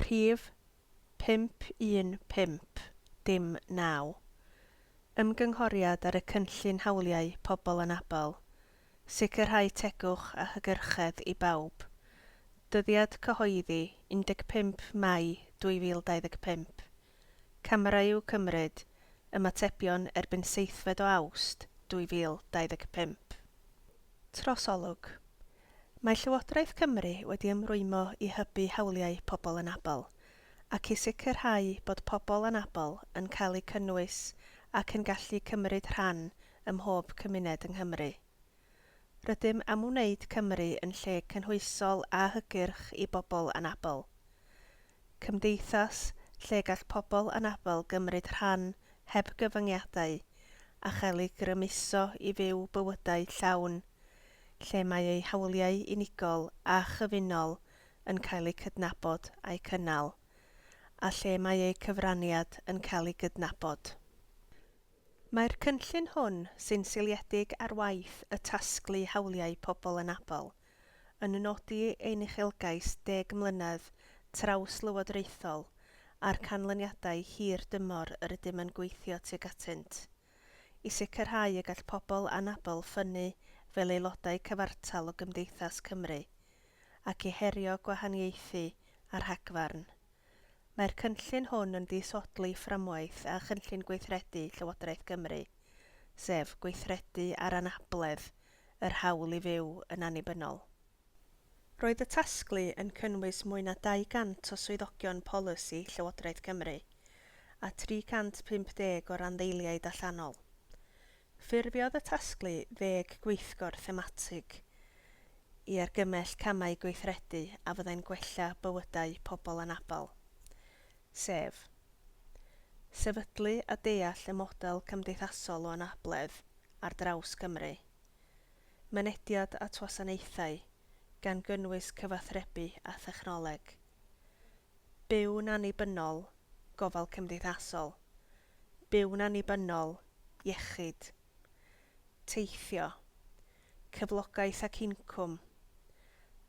Rhif 5 1 5 dim 9. Ymgynghoriad ar y Cynllun Hawliau Pobl Anabl, Sicrhau Tegwch a Hygyrchedd i Bawb, Dyddiad cyhoeddi, 15 Mai 2025, Camera i'w cymryd, ymatebion erbyn seithfed o Awst 2025. Trosolwg. Mae Llywodraeth Cymru wedi ymrwymo i hybu hawliau pobl anabl, ac i sicrhau bod pobl anabl yn cael eu cynnwys ac yn gallu cymryd rhan ym mhob cymuned yng Nghymru. Rydym am wneud Cymru yn lle cynhwysol a hygyrch i bobl anabl. Cymdeithas lle gall pobl anabl gymryd rhan heb gyfyngiadau a chael eu grymuso i fyw bywydau llawn lle mae eu hawliau unigol a chyfunol yn cael eu cydnabod a'u cynnal, a lle mae eu cyfraniad yn cael ei gydnabod. Mae'r cynllun hwn, sy'n seiliedig ar waith y Tasglu Hawliau Pobl Anabl, yn nodi ein uchelgais deg mlynedd traws-lywodraethol a'r canlyniadau hir dymor yr ydym yn gweithio tuag atynt, i sicrhau y gall pobl anabl ffynnu fel aelodau cyfartal o gymdeithas Cymru, ac i herio gwahaniaethu a rhagfarn. Mae'r cynllun hwn yn disodli fframwaith a chynllun gweithredu Llywodraeth Gymru, sef Gweithredu ar Anabledd, yr Hawl i Fyw yn Annibynnol. Roedd y tasglu yn cynnwys mwy na 200 o swyddogion polisi Llywodraeth Cymru a 350 o randdeiliaid allanol. Ffurfiodd y tasglu ddeg gweithgor thematig i argymell camau gweithredu a fyddai'n gwella bywydau pobl anabl, sef, Sefydlu a deall y model cymdeithasol o anabledd ar draws Cymru, Mynediad at wasanaethau, gan gynnwys cyfathrebu a thechnoleg, Byw'n annibynnol, gofal cymdeithasol, Byw'n annibynnol, iechyd, teithio, cyflogaeth ac incwm,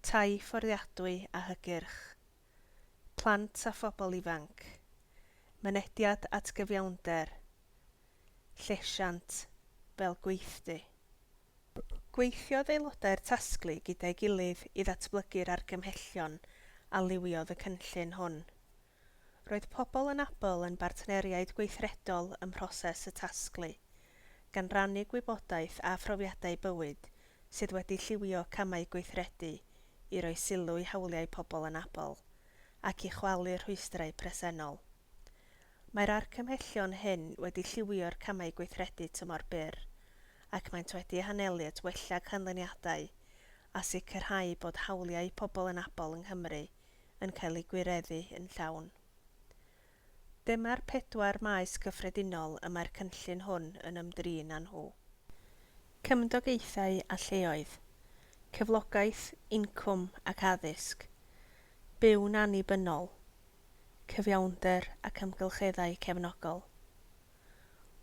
tai fforddiadwy a hygyrch, plant a phobl ifanc, mynediad at gyfiawnder, llesiant fel gweithdy. Gweithiodd aelodau'r tasglu gyda'i gilydd i ddatblygu'r argymhellion a liwiodd y cynllun hwn. Roedd pobl anabl yn bartneriaid gweithredol ym mhroses y tasglu, gan rannu gwybodaeth a phrofiadau bywyd sydd wedi lliwio camau gweithredu i roi sylw i hawliau pobl anabl ac i chwalu rhwystrau presennol. Mae'r argymhellion hyn wedi lliwio'r camau gweithredu tymor byr ac maent wedi eu hanelu at wella canlyniadau a sicrhau bod hawliau pobl anabl yng Nghymru yn cael eu gwireddu yn llawn. Dyma'r pedwar maes cyffredinol y mae'r cynllun hwn yn ymdrin â nhw. Cymdogaethau a lleoedd, cyflogaeth, incwm ac addysg, byw'n annibynnol, cyfiawnder ac amgylcheddau cefnogol.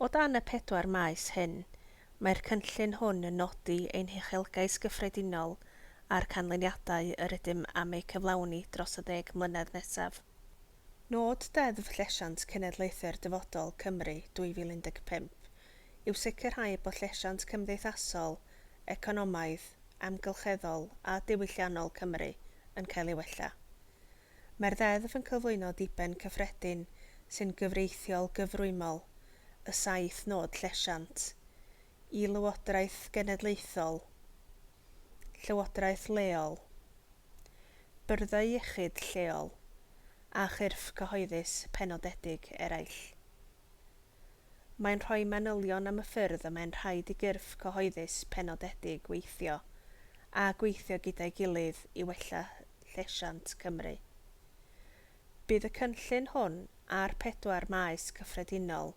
O dan y pedwar maes hyn, mae'r cynllun hwn yn nodi ein huchelgais gyffredinol a'r canlyniadau yr ydym am eu cyflawni dros y ddeg mlynedd nesaf. Nod Deddf Llesiant Cenedlaethau'r Dyfodol, Cymru, 2015 yw sicrhau bod llesiant cymdeithasol, economaidd, amgylcheddol a diwylliannol Cymru yn cael ei wella. Mae'r Ddeddf yn cyflwyno diben cyffredin sy'n gyfreithiol gyfrwymol, y saith nod llesiant, i lywodraeth genedlaethol, llywodraeth leol, byrddau iechyd lleol a chyrff cyhoeddus penodedig eraill. Mae'n rhoi manylion am y ffyrdd y mae'n rhaid i gyrff cyhoeddus penodedig weithio a gweithio gyda'i gilydd i wella llesiant Cymru. Bydd y cynllun hwn a'r pedwar maes cyffredinol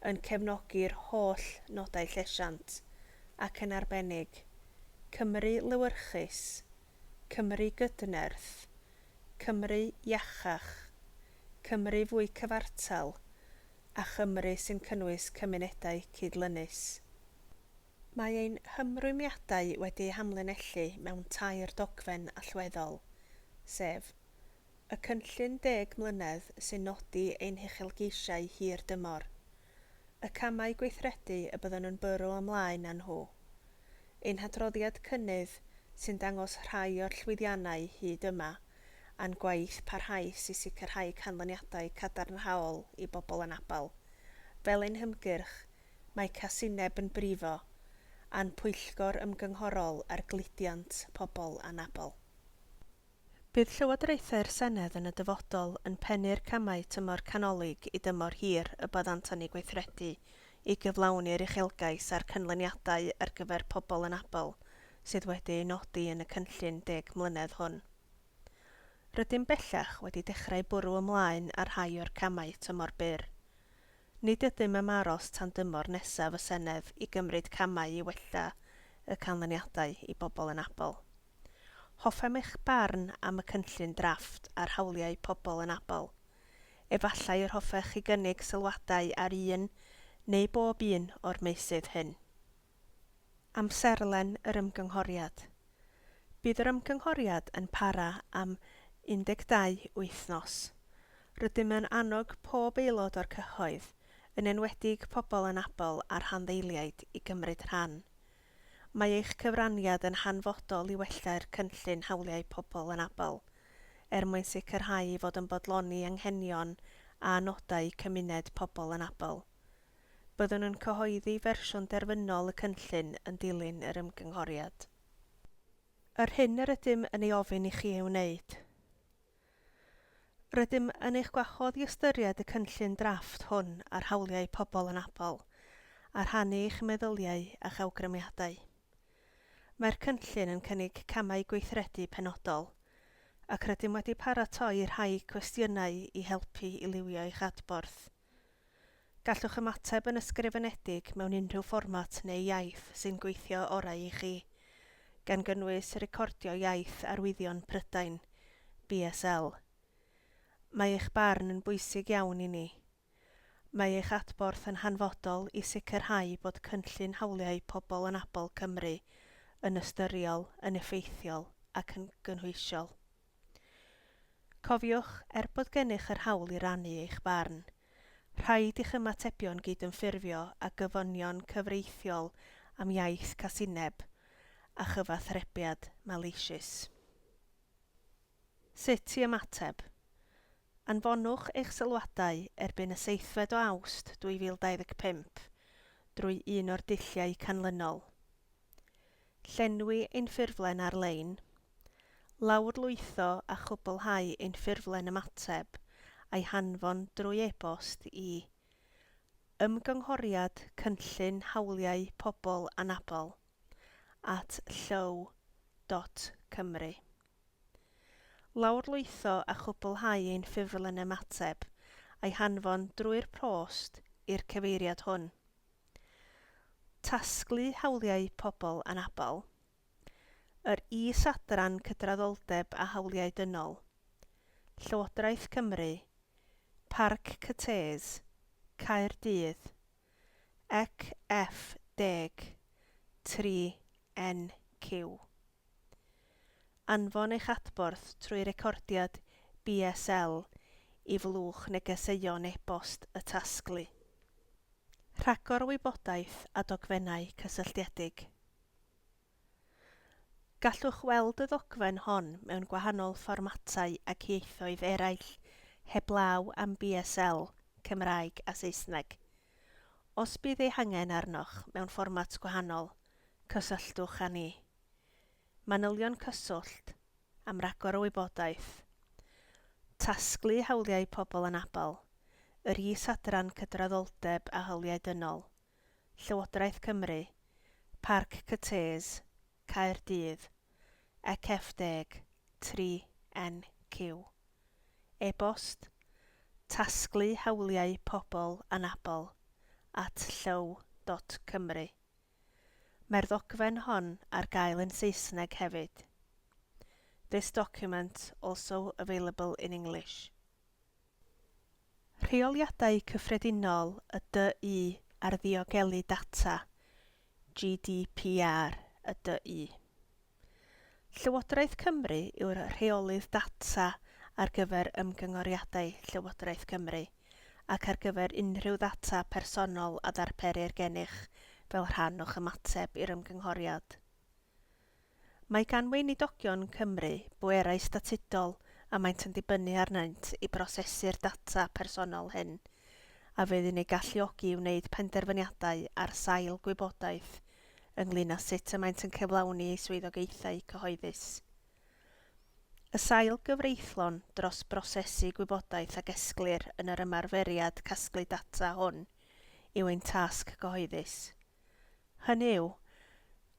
yn cefnogi'r holl nodau llesiant, ac yn arbennig, Cymru lewyrchus, Cymru gydnerth, Cymru iachach, Cymru fwy cyfartal a Chymru sy'n cynnwys cymunedau cydlynus. Mae ein hymrwymiadau wedi eu hamlinellu mewn tair dogfen allweddol, sef. Y cynllun deg mlynedd sy'n nodi ein huchelgeisiau hir dymor. Y camau gweithredu y byddwn yn bwrw ymlaen â nhw. Ein hadroddiad cynnydd sy'n dangos rhai o'r llwyddiannau hyd yma a'n gwaith parhaus i sicrhau canlyniadau cadarnhaol i bobl anabl, fel ein hymgyrch Mae Casineb yn Brifo a'n Pwyllgor Ymgynghorol ar Gludiant Pobl Anabl. Bydd Llywodraethau'r Senedd yn y dyfodol yn pennu'r camau tymor canolig i dymor hir y byddant yn eu gweithredu i gyflawni'r uchelgais a'r canlyniadau ar gyfer pobl anabl sydd wedi eu nodi yn y cynllun deg mlynedd hwn. Rydym bellach wedi dechrau bwrw ymlaen â rhai o'r camau tymor byr. Nid ydym am aros tan dymor nesaf y Senedd i gymryd camau i wella y canlyniadau i bobl anabl. Hoffem eich barn am y cynllun drafft ar hawliau pobl anabl. Efallai yr hoffech chi gynnig sylwadau ar un neu bob un o'r meysydd hyn. Amserlen yr ymgynghoriad. Bydd yr ymgynghoriad yn para am 12 wythnos. Rydym yn annog pob aelod o'r cyhoedd, yn enwedig pobl anabl a rhanddeiliaid, i gymryd rhan. Mae eich cyfraniad yn hanfodol i wella'r cynllun hawliau pobl anabl, er mwyn sicrhau ei fod yn bodloni anghenion a nodau cymuned pobl anabl. Byddwn yn cyhoeddi fersiwn derfynol y cynllun yn dilyn yr ymgynghoriad. Yr hyn yr ydym yn ei ofyn i chi ei wneud. Rydym yn eich gwahodd i ystyried y cynllun drafft hwn ar hawliau pobl anabl a rhannu eich meddyliau a'ch awgrymiadau. Mae'r cynllun yn cynnig camau gweithredu penodol, ac rydym wedi paratoi rhai cwestiynau i helpu i liwio eich adborth. Gallwch ymateb yn ysgrifenedig mewn unrhyw fformat neu iaith sy'n gweithio orau i chi, gan gynnwys Recordio Iaith Arwyddion Prydain, BSL. Mae eich barn yn bwysig iawn i ni. Mae eich adborth yn hanfodol i sicrhau bod Cynllun Hawliau Pobl Anabl Cymru yn ystyriol, yn effeithiol ac yn gynhwysiol. Cofiwch, er bod gennych yr hawl i rannu eich barn, rhaid i'ch ymatebion gydymffurfio â gofynion cyfreithiol am iaith casineb a chyfathrebiad maleisus. Sut i ymateb. Anfonwch eich sylwadau erbyn y seithfed o Awst 2025 drwy un o'r dulliau canlynol. Llenwi ein ffurflen ar-lein, lawrlwytho a chwblhau ein ffurflen ymateb a'i hanfon drwy e-bost i Ymgynghoriad Cynllun Hawliau Pobl Anabl at llyw dot cymru. Lawrlwytho a chwblhau ein ffurflen ymateb a'i hanfon drwy'r post i'r cyfeiriad hwn. Tasglu Hawliau Pobl Anabl, yr Is-adran Cydraddoldeb a Hawliau Dynol, Llywodraeth Cymru, Parc Cathays, Caerdydd, ec F 10 3 NQ. Anfon eich adborth trwy recordiad BSL i flwch negeseuon e-bost y tasglu. Rhagor o wybodaeth a dogfennau cysylltiedig. Gallwch weld y ddogfen hon mewn gwahanol fformatau ac ieithoedd eraill heblaw am BSL, Cymraeg a Saesneg. Os bydd ei hangen arnoch mewn fformat gwahanol, cysylltwch â ni. Manylion cyswllt, am ragor o wybodaeth. Tasglu Hawliau Pobl Anabl, yr Is-adran Cydraddoldeb a Hawliau Dynol, Llywodraeth Cymru, Parc Cathays, Caerdydd, ecf 10 3NQ. E-bost, Tasglu Hawliau Pobl Anabl at llyw dot cymru. Mae'r ddogfen hon ar gael yn Saesneg hefyd. This document also available in English. Rheoliadau Cyffredinol y DU ar Ddiogelu Data, GDPR, y DU. Llywodraeth Cymru yw'r rheolydd data ar gyfer ymgyngoriadau Llywodraeth Cymru ac ar gyfer unrhyw ddata personol a ddarperir gennych fel rhan o'ch ymateb i'r ymgynghoriad. Mae gan Weinidogion Cymru bwerau statudol a maent yn dibynnu arnynt i brosesu'r data personol hyn, a fydd yn eu galluogi i wneud penderfyniadau ar sail gwybodaeth ynglŷn â sut y maent yn cyflawni eu swyddogaethau cyhoeddus. Y sail gyfreithlon dros brosesu gwybodaeth a gesglir yn yr ymarferiad casglu data hwn yw ein tasg gyhoeddus. Hynny yw,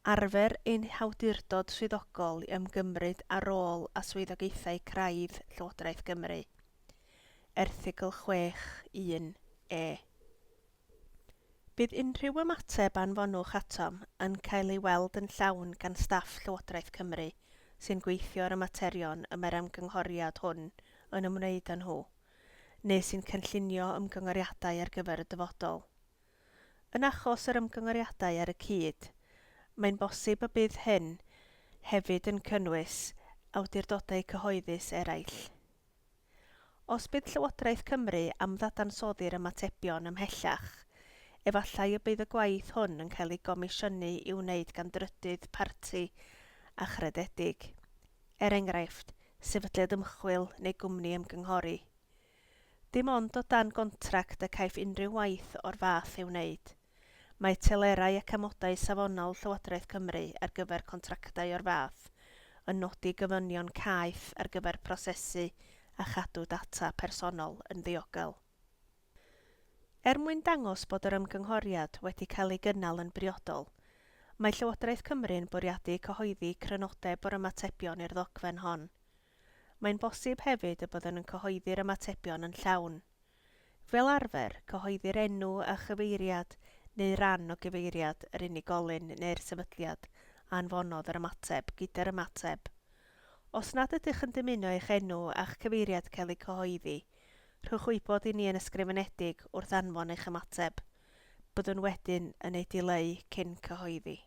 arfer ein hawdurdod swyddogol i ymgymryd â rôl a swyddogaethau craidd Llywodraeth Gymru. Erthygl 6, 1, e. Bydd unrhyw ymateb a anfonwch atom yn cael ei weld yn llawn gan staff Llywodraeth Cymru sy'n gweithio ar y materion y mae'r ymgynghoriad hwn yn ymwneud â nhw, neu sy'n cynllunio ymgyngoriadau ar gyfer y dyfodol. Yn achos yr ymgyngoriadau ar y cyd, mae'n bosib y bydd hyn hefyd yn cynnwys awdurdodau cyhoeddus eraill. Os bydd Llywodraeth Cymru am ddadansoddi'r ymatebion ymhellach, efallai y bydd y gwaith hwn yn cael ei gomisiynu i'w wneud gan drydydd parti achrededig, er enghraifft, sefydliad ymchwil neu gwmni ymgynghori. Dim ond o dan gontract y caiff unrhyw waith o'r fath ei wneud. Mae telerau ac amodau safonol Llywodraeth Cymru ar gyfer contractau o'r fath yn nodi gofynion caeth ar gyfer prosesu a chadw data personol yn ddiogel. Er mwyn dangos bod yr ymgynghoriad wedi cael ei gynnal yn briodol, mae Llywodraeth Cymru yn bwriadu cyhoeddi crynodeb o'r ymatebion i'r ddogfen hon. Mae'n bosib hefyd y byddwn yn cyhoeddi'r ymatebion yn llawn. Fel arfer, cyhoeddir enw a chyfeiriad neu ran o gyfeiriad yr unigolyn neu'r sefydliad a anfonodd yr ymateb gyda'r ymateb. Os nad ydych yn dymuno eich enw a'ch cyfeiriad cael eu cyhoeddi, rhowch wybod i ni yn ysgrifenedig wrth anfon eich ymateb. Byddwn wedyn yn eu dileu cyn cyhoeddi.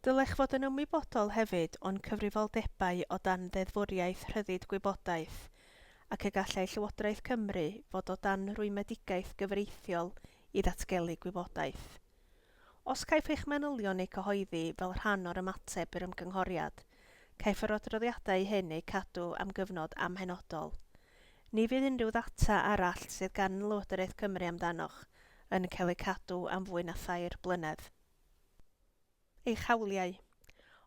Dylech fod yn ymwybodol hefyd o'n cyfrifoldebau o dan ddeddfwriaeth Rhyddid Gwybodaeth ac y gallai Llywodraeth Cymru fod o dan rwymedigaeth gyfreithiol i ddatgelu gwybodaeth. Os caiff eich manylion eu cyhoeddi fel rhan o'r ymateb i'r ymgynghoriad, caiff yr adroddiadau hyn eu cadw am gyfnod amhenodol. Ni fydd unrhyw ddata arall sydd gan Lywodraeth Cymru amdanoch yn cael eu cadw am fwy na thair blynedd. Eich hawliau.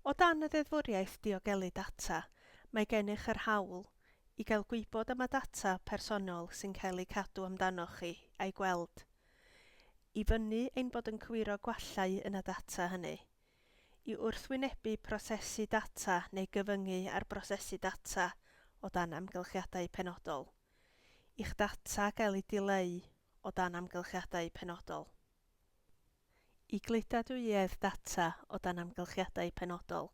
O dan y ddeddfwriaeth diogelu data, mae gennych yr hawl i gael gwybod am y data personol sy'n cael eu cadw amdanoch chi, a'i gweld. I fynnu ein bod yn cywiro gwallau yn y data hynny. I wrthwynebu prosesu data neu gyfyngu ar brosesu data o dan amgylchiadau penodol. I'ch data gael eu dileu o dan amgylchiadau penodol. I gludadwyedd data o dan amgylchiadau penodol.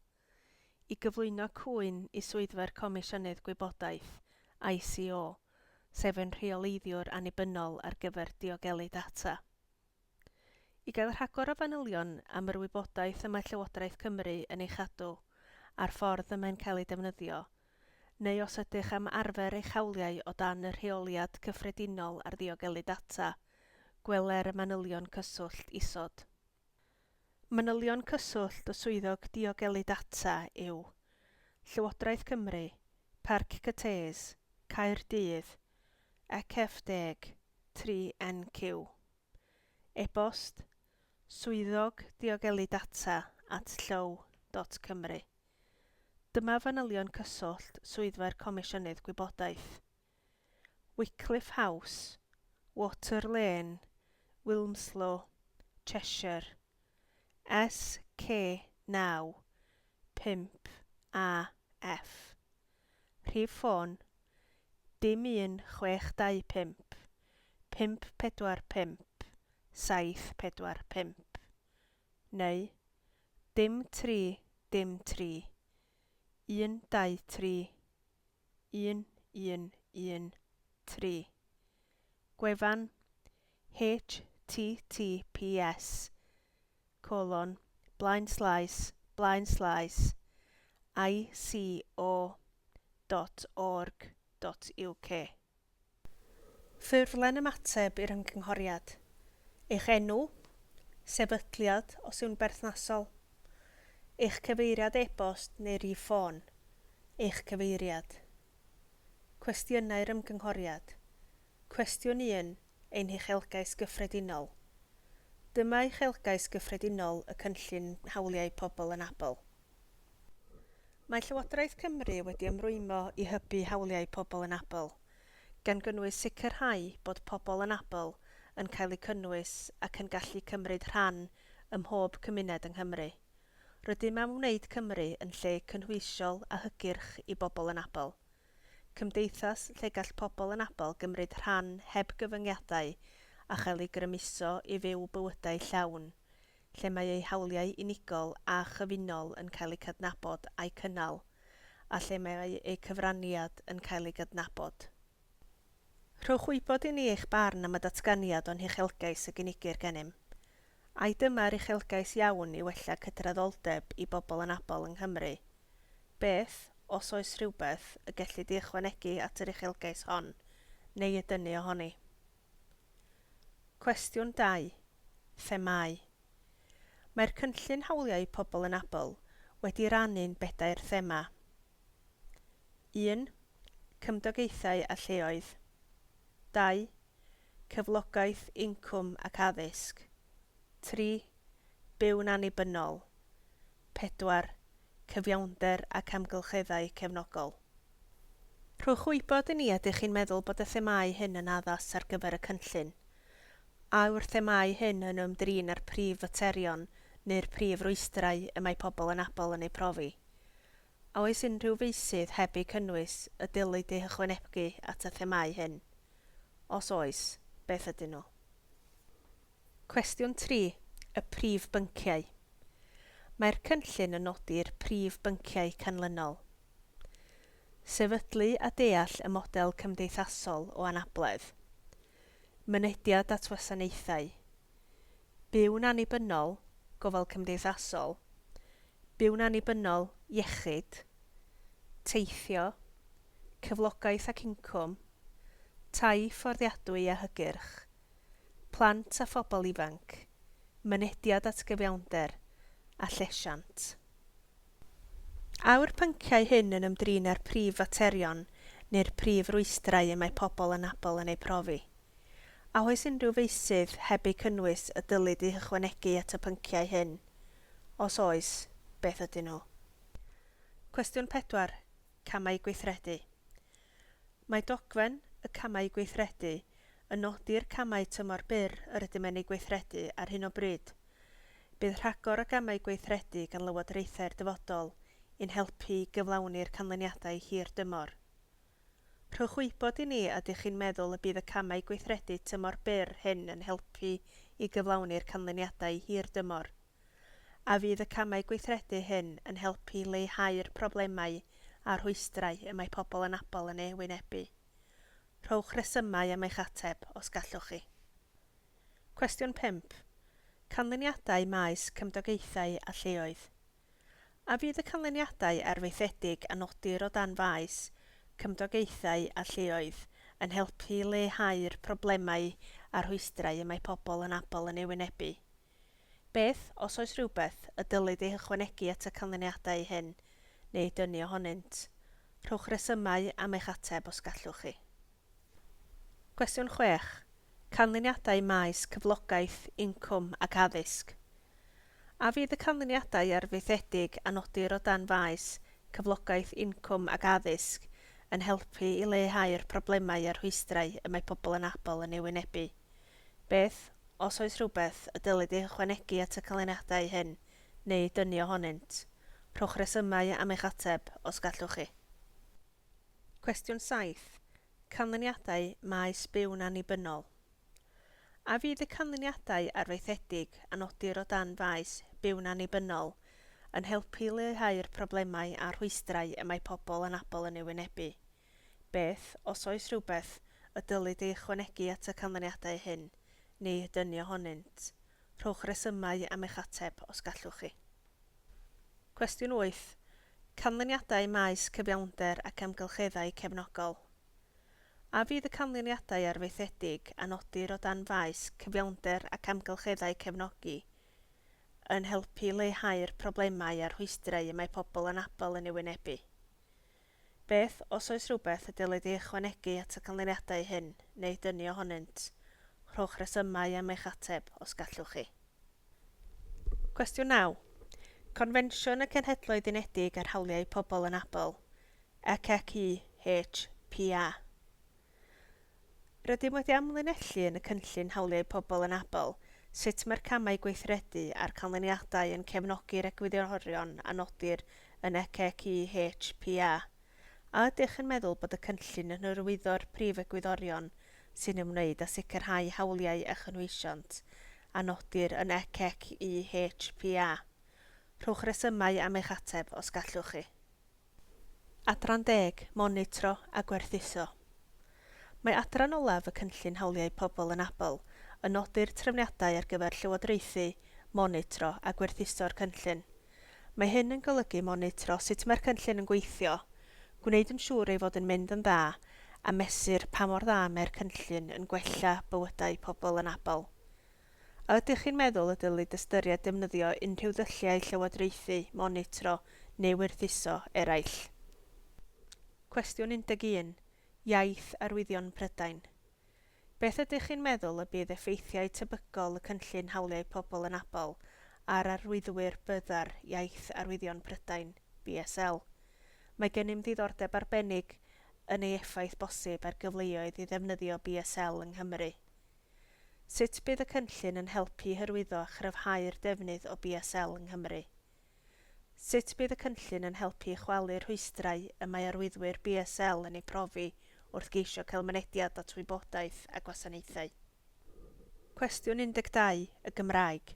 I gyflwyno cŵyn i Swyddfa'r Comisiynydd Gwybodaeth, ICO, sef ein rheoleiddiwr annibynnol ar gyfer diogelu data. I gael rhagor o fanylion am yr wybodaeth y mae Llywodraeth Cymru yn ei chadw a'r ffordd y mae'n cael ei defnyddio, neu os ydych am arfer eich hawliau o dan y rheoliad cyffredinol ar ddiogelu data, Gweler y manylion cyswllt isod. Manylion cyswllt y Swyddog Diogelu Data yw, Llywodraeth Cymru, Parc Cathays, Caerdydd, ECF 10, 3NQ. E-bost, swyddog diogelu data at llyw dot cymru. Dyma fanylion cyswllt Swyddfa'r Comisiynydd Gwybodaeth. Wycliffe House, Water Lane, Wilmslow, Cheshire, SK 9 5 AF. Rhif ffôn, dim 1 6 2 5 5 4 5 7 4 5 neu dim 3 dim 3 1 2 3 1 1 1 3. Gwefan https colon blaen slaes blaen slaes ico.gov.uk. dot org dot uk. Ffurflen ymateb i'r ymgynghoriad. Eich enw, sefydliad os yw'n berthnasol, eich cyfeiriad e-bost neu rif ffôn, eich cyfeiriad. Cwestiynau'r ymgynghoriad. Cwestiwn 1, Ein huchelgais gyffredinol. Dyma uchelgais gyffredinol y Cynllun Hawliau Pobl Anabl. Mae Llywodraeth Cymru wedi ymrwymo i hybu hawliau pobl anabl, gan gynnwys sicrhau bod pobl anabl yn cael eu cynnwys ac yn gallu cymryd rhan ym mhob cymuned yng Nghymru. Rydym am wneud Cymru yn lle cynhwysol a hygyrch i bobl anabl. Cymdeithas lle gall pobl anabl gymryd rhan heb gyfyngiadau a chael eu grymuso i fyw bywydau llawn, lle mae eu hawliau unigol a chyfunol yn cael eu cydnabod a'u cynnal, a lle mae eu cyfraniad yn cael ei gydnabod. Rhowch wybod i ni eich barn am y datganiad o'n huchelgais a gynigir gennym. Ai dyma'r uchelgais iawn i wella cydraddoldeb i bobl anabl yng Nghymru? Beth, os oes rhywbeth, y gellid ei ychwanegu at yr uchelgais hon, neu ei dynnu ohoni? Cwestiwn 2. Themâu. Mae'r Cynllun Hawliau Pobl Anabl wedi rannu'n bedair thema. 1. Cymdogaethau a lleoedd. 2. Cyflogaeth, incwm ac addysg. 3. Byw'n annibynnol. 4. Cyfiawnder ac amgylcheddau cefnogol. Rhowch wybod i ni a ydych chi'n meddwl bod y themâu hyn yn addas ar gyfer y cynllun. A yw'r themâu hyn yn ymdrin â'r prif faterion neu'r prif rwystrau y mae pobl anabl yn eu profi? A oes unrhyw feysydd heb eu cynnwys y dylid eu hychwanegu at y themâu hyn? Os oes, beth ydyn nhw? Cwestiwn 3, Y prif bynciau. Mae'r cynllun yn nodi'r prif bynciau canlynol. Sefydlu a deall y model cymdeithasol o anabledd. Mynediad at wasanaethau. Byw'n annibynnol, gofal cymdeithasol. Byw'n annibynnol, iechyd. Teithio. Cyflogaeth ac incwm. Tai fforddiadwy a hygyrch. plant a phobl ifanc, mynediad at gyfiawnder, a llesiant. A yw'r pynciau hyn yn ymdrin â'r prif faterion neu'r prif rwystrau y mae pobl anabl yn eu profi? A oes unrhyw feysydd heb eu cynnwys y dylid eu hychwanegu at y pynciau hyn? Os oes, beth ydyn nhw? Cwestiwn 4, Camau gweithredu. Mae dogfen y camau gweithredu yn nodi'r camau tymor byr yr ydym yn eu gweithredu ar hyn o bryd. Bydd rhagor o gamau gweithredu gan lywodraethau'r dyfodol i'n helpu i gyflawni'r canlyniadau hir dymor. Rhowch wybod i ni a ydych chi'n meddwl y bydd y camau gweithredu tymor byr hyn yn helpu i gyflawni'r canlyniadau hir dymor. A fydd y camau gweithredu hyn yn helpu i leihau'r problemau a'r rhwystrau y mae pobl anabl yn eu hwynebu? Rhowch resymau am eich ateb, os gallwch chi. Cwestiwn 5. Canlyniadau maes cymdogaethau a lleoedd. A fydd y canlyniadau arfaethedig a nodir o dan faes cymdogaethau a lleoedd yn helpu i leihau'r problemau a'r rhwystrau y mae pobl anabl yn eu wynebu? Beth, os oes rhywbeth, y dylid ei hychwanegu at y canlyniadau hyn, neu ei dynnu ohonynt? Rhowch resymau am eich ateb os gallwch chi. Cwestiwn 6. Canlyniadau maes cyflogaeth, incwm ac addysg. A fydd y canlyniadau arfaethedig a nodir o dan faes cyflogaeth, incwm ac addysg yn helpu i leihau'r problemau a'r rhwystrau y mae pobl anabl yn eu wynebu? Beth, os oes rhywbeth, y dylid ei hychwanegu at y canlyniadau hyn, neu ei dynnu ohonynt? Rhowch resymau am eich ateb, os gallwch chi. Cwestiwn 7. Canlyniadau maes byw'n annibynnol. A fydd y canlyniadau arfaethedig a nodir o dan faes byw'n annibynnol yn helpu i leihau'r problemau a'r rhwystrau y mae pobl anabl yn eu wynebu? Beth, os oes rhywbeth, y dylid ei ychwanegu at y canlyniadau hyn, neu ei dynnu ohonynt? Rhowch resymau am eich ateb, os gallwch chi. Cwestiwn 8. Canlyniadau maes cyfiawnder ac amgylcheddau cefnogol. A fydd y canlyniadau arfaethedig a nodir o dan faes cyfiawnder ac amgylcheddau cefnogi yn helpu i leihau'r problemau a'r rhwystrau y mae pobl anabl yn eu wynebu? Beth os oes rhywbeth y dylid ei ychwanegu at y canlyniadau hyn neu dynnu ohonynt? Rhowch resymau am eich ateb os gallwch chi. Cwestiwn 9. Confensiwn y Cenhedloedd Unedig ar Hawliau Pobl Anabl, ECCUHPA. Rydym wedi amlinellu yn y Cynllun Hawliau Pobl Anabl sut mae'r camau gweithredu a'r canlyniadau yn cefnogi'r egwyddorion a nodir yn ECCUHPA. A ydych yn meddwl bod y cynllun yn hyrwyddo'r prif egwyddorion sy'n ymwneud â sicrhau hawliau a chynhwysiant a nodir yn ECCUHPA? Rhowch resymau am eich ateb os gallwch chi. Adran Deg, Monitro a Gwerthuso Mae adran olaf y Cynllun Hawliau Pobl Anabl yn nodi'r trefniadau ar gyfer llywodraethu, monitro a gwerthuso'r cynllun. Mae hyn yn golygu monitro sut mae'r cynllun yn gweithio, gwneud yn siŵr ei fod yn mynd yn dda a mesur pa mor dda mae'r cynllun yn gwella bywydau pobl anabl. A ydych chi'n meddwl y dylid ystyried defnyddio unrhyw ddulliau llywodraethu, monitro neu werthuso eraill? Cwestiwn 11, Iaith Arwyddion Prydain. Beth ydych chi'n meddwl y bydd effeithiau tebygol y Cynllun Hawliau Pobl Anabl ar arwyddwyr byddar Iaith Arwyddion Prydain, BSL? Mae gennym ddiddordeb arbennig yn ei effaith bosib ar gyfleoedd i ddefnyddio BSL yng Nghymru. Sut bydd y cynllun yn helpu i hyrwyddo a chryfhau'r defnydd o BSL yng Nghymru? Sut bydd y cynllun yn helpu i chwalu'r rhwystrau y mae arwyddwyr BSL yn eu profi wrth geisio cael mynediad at wybodaeth a gwasanaethau? Cwestiwn 12, Y Gymraeg.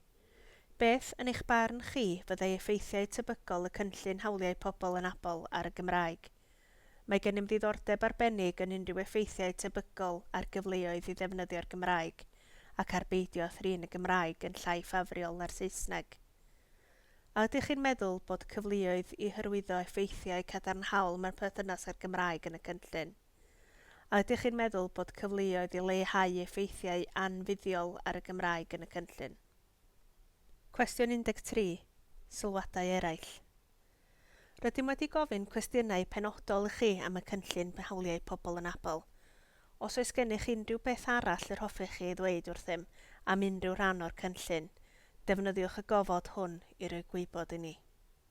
Beth, yn eich barn chi, fyddai effeithiau tebygol y cynllun hawliau pobl anabl ar y Gymraeg? Mae gennym ddiddordeb arbennig yn unrhyw effeithiau tebygol ar gyfleoedd i ddefnyddio'r Gymraeg ac ar beidio â thrin y Gymraeg yn llai ffafriol na'r Saesneg. A ydych chi'n meddwl bod cyfleoedd i hyrwyddo effeithiau cadarnhaol mewn perthynas â'r Gymraeg yn y cynllun? A ydych chi'n meddwl bod cyfleoedd i leihau effeithiau anfuddiol ar y Gymraeg yn y cynllun? Cwestiwn 13, Sylwadau eraill. Rydym wedi gofyn cwestiynau penodol i chi am y cynllun Hawliau Pobl Anabl. Os oes gennych unrhyw beth arall yr hoffech chi ei ddweud wrthym am unrhyw ran o'r cynllun, defnyddiwch y gofod hwn i roi gwybod i ni.